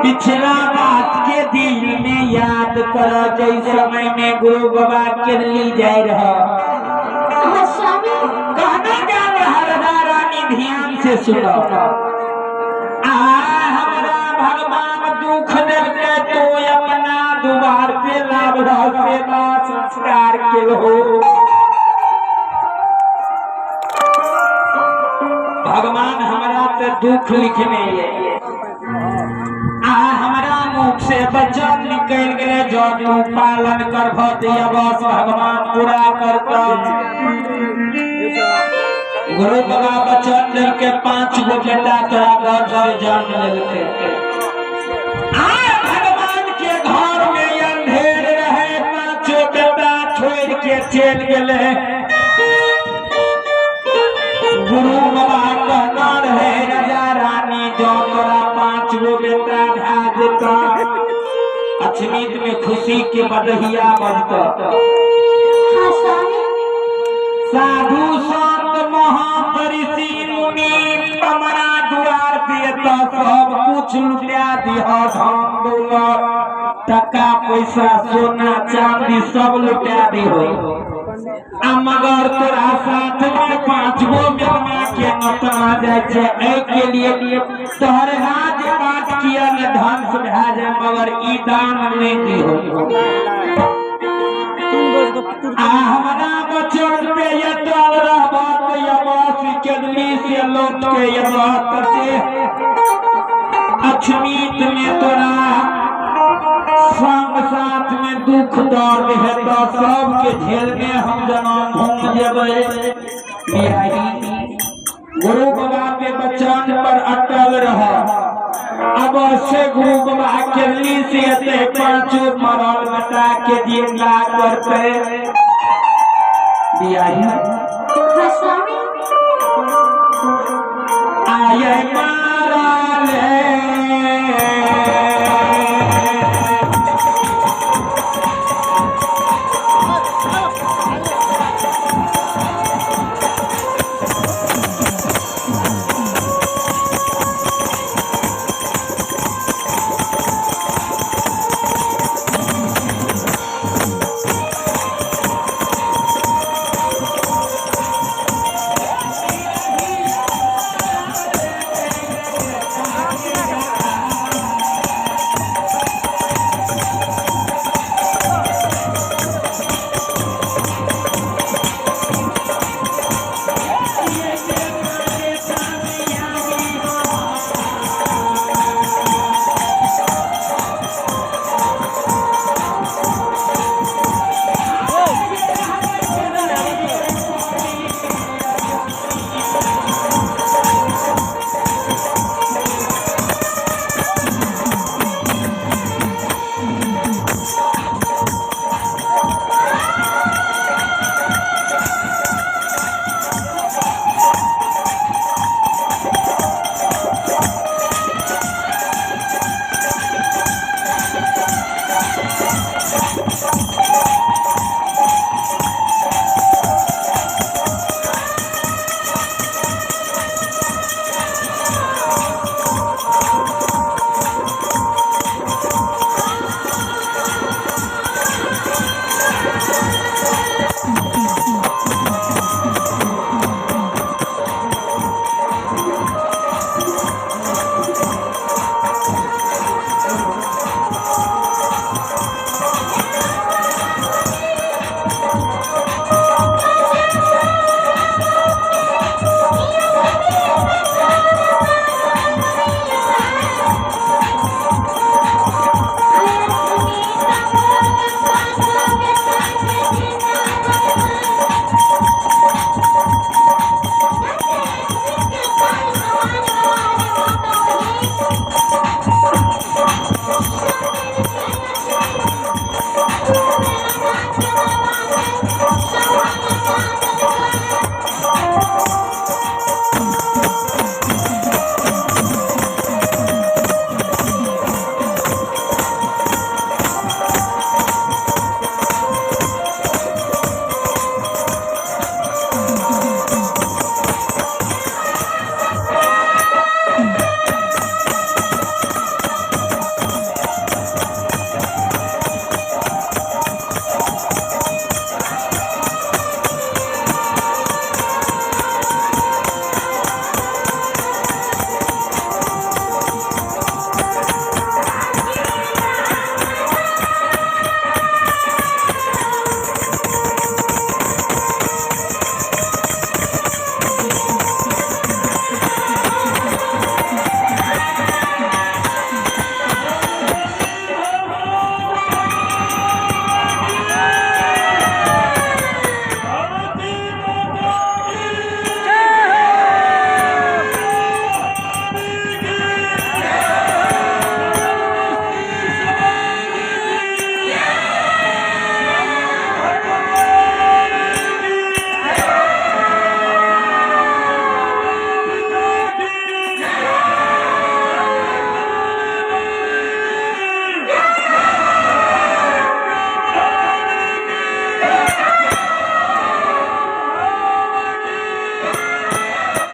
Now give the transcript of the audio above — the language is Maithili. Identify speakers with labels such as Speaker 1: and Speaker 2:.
Speaker 1: पिछला बात के दिल में याद कर जै समय में गुरु बाबा के ली जाए रहा। कहना जा रहा राधा रानी ध्यान से सुनो। आ हमरा भगवान दुख देते तो अपना दुआर पे लाभ सेवा संस्कार के हो। भगवान हमरा ते दुख लिखने ये आ हमरा मुख से वचन निकल गए जो तू पालन कर बस भगवान पूरा करता। गुरु बाबा वचन देके 5 गो बेटा तोरा घर से जन्म लेलके। आ भगवान के घर में अंधेर रहे 5 बेटा छोड़ के चल गए। गुरु बाबा कहना रहे राजा रानी जो तोरा 5 गो बेटा भए जेता अछमीत में खुशी के बदहिया बजता। साधु संत महापरिषि मुनि तमरा दुआर पे तो सब कुछ लुटा दिह धन दौलत टका पैसा सोना चांदी सब लुटा दिह। आ मगर तोरा साथ में 5 गो बेटा के नतना जाय छै एहि के लिए तोहर राज बात किया ने धन से भए जाय मगर ई दान नहि दिहो। आ हमरा वचन पे अटल रहबा त अवश्य केदली से लौट के अयबा ते अछमीत में तोरा संग साथ में दुख दर्द हेता सबके झेलने हम जना घूम जेबै। गुरु बाबा के वचन पर अटल रह अवश्य गुरु बाबा के ली से एते 5 मरल बेटा के जिंदा करते। बियाही